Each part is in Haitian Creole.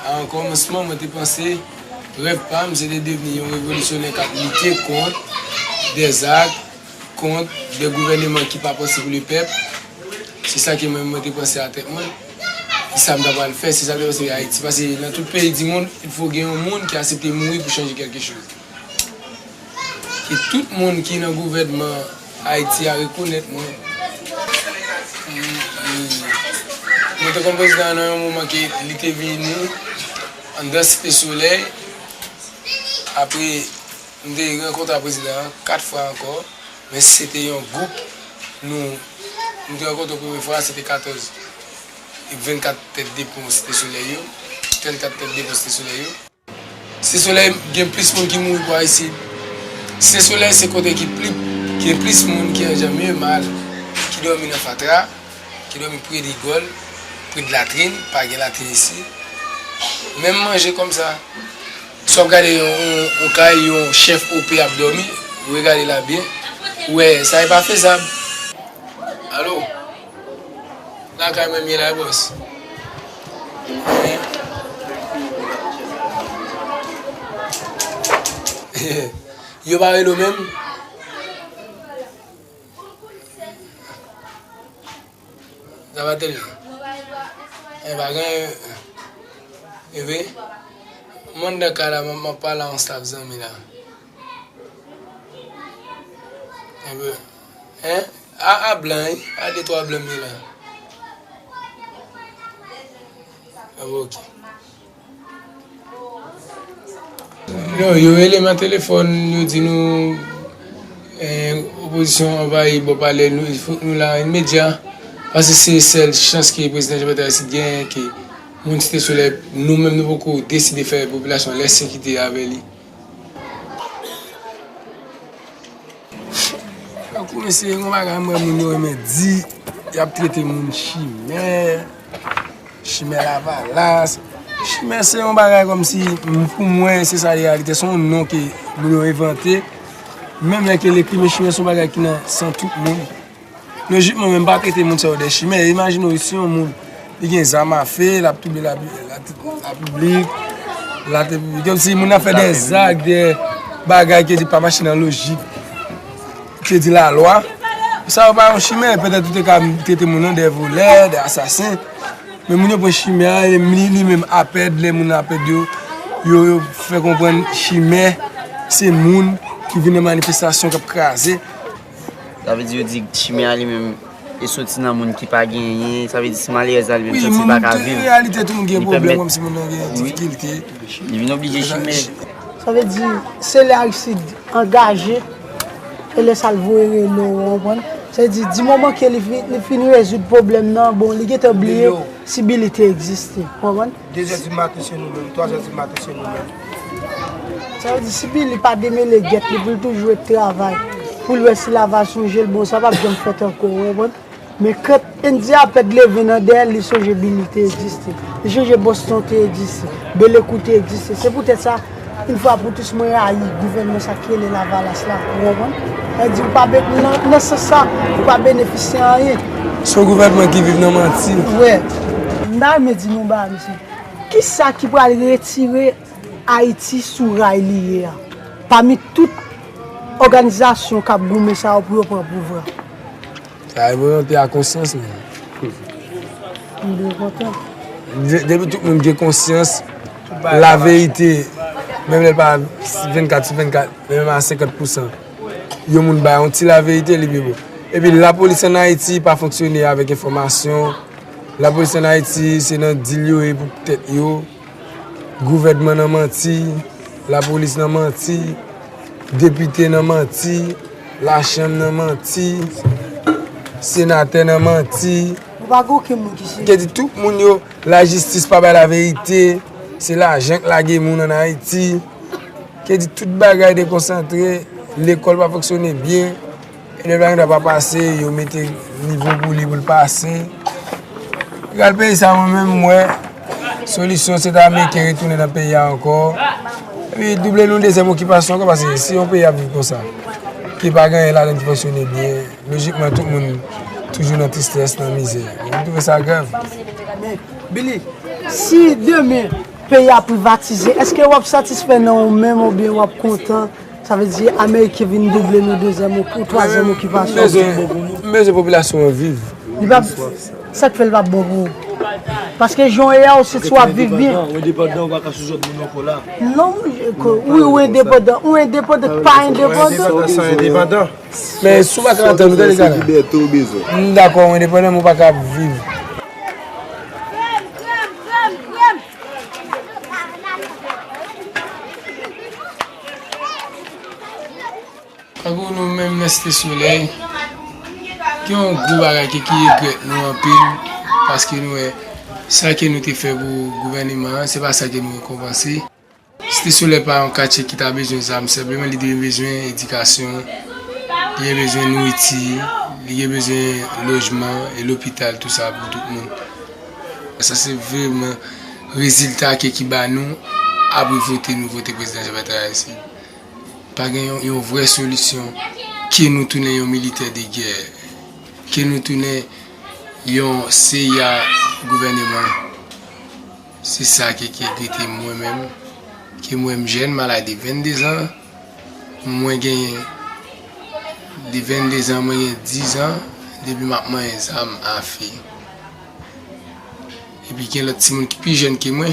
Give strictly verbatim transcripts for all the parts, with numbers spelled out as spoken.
An kòmansman, mwen te panse rèv pa m se te devni yon revolisyonè k ap lite kont dèzak, kont de gouvèneman ki pa panse pou lepèp. Se sa ke mwen, mwen te panse a tèt mwen. Se sa m ta pral fè, se sa m te panse Ayiti. Paske nan tout peyi di mond, il fo gen yon moun ki aksepte mouri pou chanje kèlke choz. Ke tout moun ki nan gouvènman Ayiti a rekonèt mwen. Mwen te konn prezidan an nan yon moman ke li te vini anndan Site Solèy. Apre, m te rankontre ak prezidan an kat fwa ankò, men se te yon gwoup nou, m te rankontre premye fwa, se te katòz, vennkat tèt de pon Site Solèy yo, vennkat tèt de pon Site Solèy yo. Site Solèy gen plis moun ki mouri pou Ayiti. Site Solèy se kote ki pli, gen plis moun ki an jan mye mal, ki dòmi nan fatra, ki dòmi pre rigòl, pre de latrin, pa gen latrin isi. Menm manje kòmsa. Si w ap gade yon, yon, yon kay, yon chèf O P ap dòmi, ou regade la byen, ou wè, sa e pa fezab. Alo? Lakay mwen m ye la, bòs. Yo pa rele w menm? Sa va tèlman. E pa gen. E vre? Mwen anndan kay la, m ap pale a yon staf zanmi la. Enben, en? A, a blan, wi. A de twa blan m ye la. Enben, oke. Non, yo rele m nan telefòn, yo di nou, eh, opozisyon anvayi bò palè, nou, fòk nou la imedya. Paske se sèl chans ke prezidan Jean Bertrand Aristide genyen, ke moun Site Solèy, nou menm nou poko deside fè popilasyon an lèsekirite avè li. Tankou mesye, yon bagay mwen moun yo renmen di, y ap trete moun chimè, chimè lavalas. Chimè se yon bagay kòmsi, m, pou mwen, se sa reyalite, se yon non ke moun yo envante. Menm lè ke l ekri, men chimè se yon bagay ki nan san tout moun. Lojikman, men m pa trete moun sa yo de chimè. Imajine w si yon moun li gen zam afe, l ap touble la, la, lapiblik, latè piblik. Kòmsi moun nan fè de zak, de bagay ke di pa mache nan lojik, ke di lalwa. Sa yo pa yon chimè, petèt ou te ka trete moun nan de volè, de asasen. Men moun yo pran chimè a, e li, li menm apèd, lè moun apèd yo, yo, yo fè konprann chimè se moun ki vin nan manifestasyon k ap kraze. Sa vle di yo di chimè a li menm e soti nan moun ki pa genyen, sa vle di si malerèz la li menm santi l pa ka viv, li pèmèt, wi, li vin oblije chimè. Sa vle di, se lè Aristide angaje, e lè sa l voye rele w, ou konprann? Sa vle di, di moman ke li fi-, li fin rezoud pwoblèm nan, bon, li gentan bliye si Billy te egziste, ou konprann? De zè di maten se nou menm, twa zè di maten se nou menm. Sa vle di, si Billy pa demele gèt li pou l toujou ret travay, pou l wè si laval sonje l, bon, sa p ap janm fèt ankò, ou konprann? Men kan Andy Apèd leve nan dèyè l, li sonje Billy te egziste. Li sonje Boston te egziste. Belekou te egziste. Se poutèt sa, yon fwa pou tous, mwen rayi gouvènman sa ki rele Lavalas la. Ou konprann? Sa vle di, ou pa be-, nan, nan sans sa, ou pa benefisye anyen. Se yon gouvènman ki viv nan manti. Wè. M ta renmen di nou bagay, mesye. Kisa ki pral retire Ayiti sou ray li ye a? Pami tout òganizasyon k ap goumen sa yo pou yo pran pouvwa. Sa reprezante a konsyans, men. M byen kontan. De-, depi tout moun gen konsyans, laverite, menm lè l pa vennkat sou vennkat, menm a senkant pousan, yon moun bay yon ti laverite, li pi bon. Epi lapolis ann Ayiti pa fonksyone avèk enfòmasyon. Lapolis ann Ayiti, se nan dil yo ye pou tèt yo. Gouvènman nan manti, lapolis nan manti, depite nan manti, lachanm nan manti, senatè nan manti. Ou pa gen okenn moun ki serye. Ke di tout moun yo, lajistis pa bay laverite, se lajan k lage moun ann Ayiti. Ke di tout bagay dekonsantre, lekòl pa fonksyone byen. E lè bagay la pa pase, yo mete nivo pou li pou l pase. Gad peyi sa, mwen menm, m wè solisyon se ta Ameriken retounen nan peyi a ankò. Epi double nou dezyèm okipasyon ankò, paske si yon peyi ap viv konsa, ki pa gen anyen ladan l ki fonksyone byen, lojikman, tout moun, Toujou nan tristès, nan mizè. Mwen twouve sa grav. Men, Billy, si demen peyi a privatize, èske w ap satisfè nan ou menm oubyen w ap kontan? Sa vle di Ameriken vin double nou dezyèm oki-, ou twazyèm okipasyon. M bezwen, m bezwen popilasyon an viv. Li p ap, sa k fè l p ap bon pou ou? Paske jan w ye a, ou santi w ap viv byen. Ou endepandan, ou endepandan, ou pa ka sou zòd moun ankò la. Non, wi, ou endepandan, ou endepandan, pa endepandan. Endepandan san endepandan. Men si w pa ka antann nou, tande kanal. Libète w bezwen. M dakò, ou endepandan, men ou pa ka viv. Tankou nou menm nan Site Solèy, gen yon gwo bagay ke ki regrèt nou anpil, paske nou wè sa ke nou te fè pou gouvèneman an, se pa sa ke nou rekonpanse. Site Solèy pa yon katye ki ta bezwen zam senpleman, li te bezwen edikasyon, li gen bezwen nouriti, li gen bezwen lojman e lopital, tou sa pou tout moun. Sa se vreman rezilta ke ki ba nou apre vote nou vote prezidan Jean Bertrand Aristide. Pa gen yon, yon vrè solisyon ke nou tounen yon militè de gè, ke nou tounen yon C I A gouvèneman. Se sa ke, ke grete mwen menm, ke mwen m jèn, m al de vennde zan, mwen gen de vennde zan, mwen gen diz an, depi m ap manyen zam afe. Epi gen lòt timoun ki pi jèn ke mwen,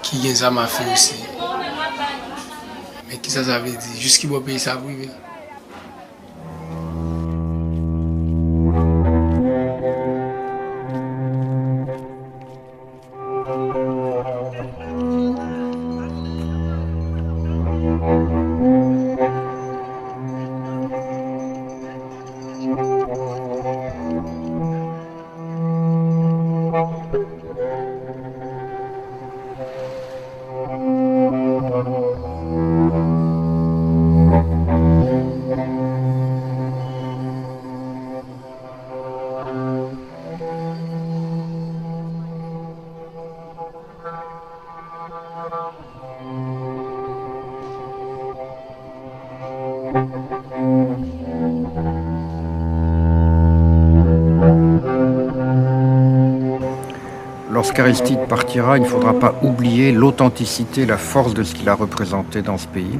ki gen zam afe osi. Men kisa sa vle di? Jis ki bò peyi sa ap rive? Lorsqu'Aristide partira, il ne faudra pas oublier l'authenticité, la force de ce qu'il a représenté dans ce pays.